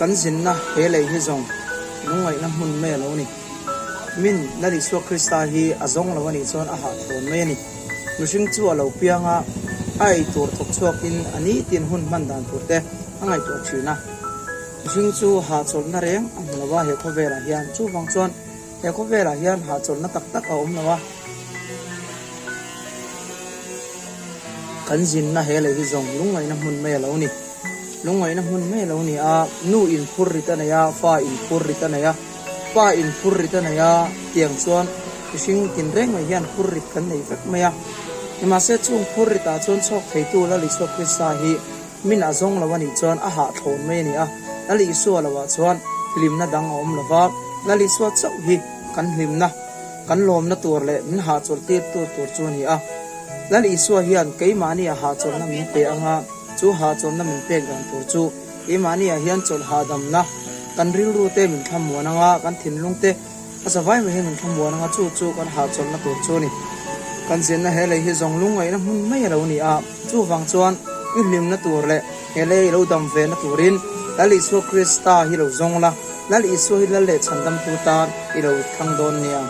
Kan zinna he lei hi zawng lungngaihna hmun mai a lo ni. Min Lal Isua Krista hi a zawng lo a nih chuan a hahthawn mai a ni. Mihring chu a lo piang a, a ei tur thawk chhuakin a nitin hun hman dan tur te a ngaihtuah thin a. Mihring chu hahchawlhna reng a hmu lo a he khawvelah hian. Chuvang chuan he khawvelah hian hahchawlhna tak tak a awm lo a. Kan zinna he lei hi zawng lungngaihna hmun mai a lo ni. Lungngaihna hmun mai a lo ni a, nu in phur rit a nei a, fa in phur rit a nei a, pa in phur rit a nei a, tiang chuan mihring tinreng mai hian phur rit kan nei vek mai a. Nimahse chung phur ritah chuan chhawk theitu Lal Isua Krista hi min a zawng lo a nih chuan a hahthlawn mai a ni a, Lal Isua loah chuan hlimna dang a awm lo va, Lal Isua chauh hi kan hlimna, kan lawmna tur leh min hahchawlh tirtu tur chu a ni a. Lal Isua hian keimahnia hahchawlhna min pe anga chu hahchawlhna min pek dan tur chu keimahnia hian chawlh hahdamna, kan rilru te min thlamuan anga kan thinlung te a zavai mai hian min thlamuan anga chu chu kan hahchawlhna tur chu a ni. Kan zinna he lei hi zawng lungngaihna hmun mai a lo ni a, chuvang chuan i hlimna tur leh he lei lo dam ve na turin Lal Isua Krista hi lo zawng la, Lal Isua hi Lal leh Chhandamtu tan i lo thlang dawn nia.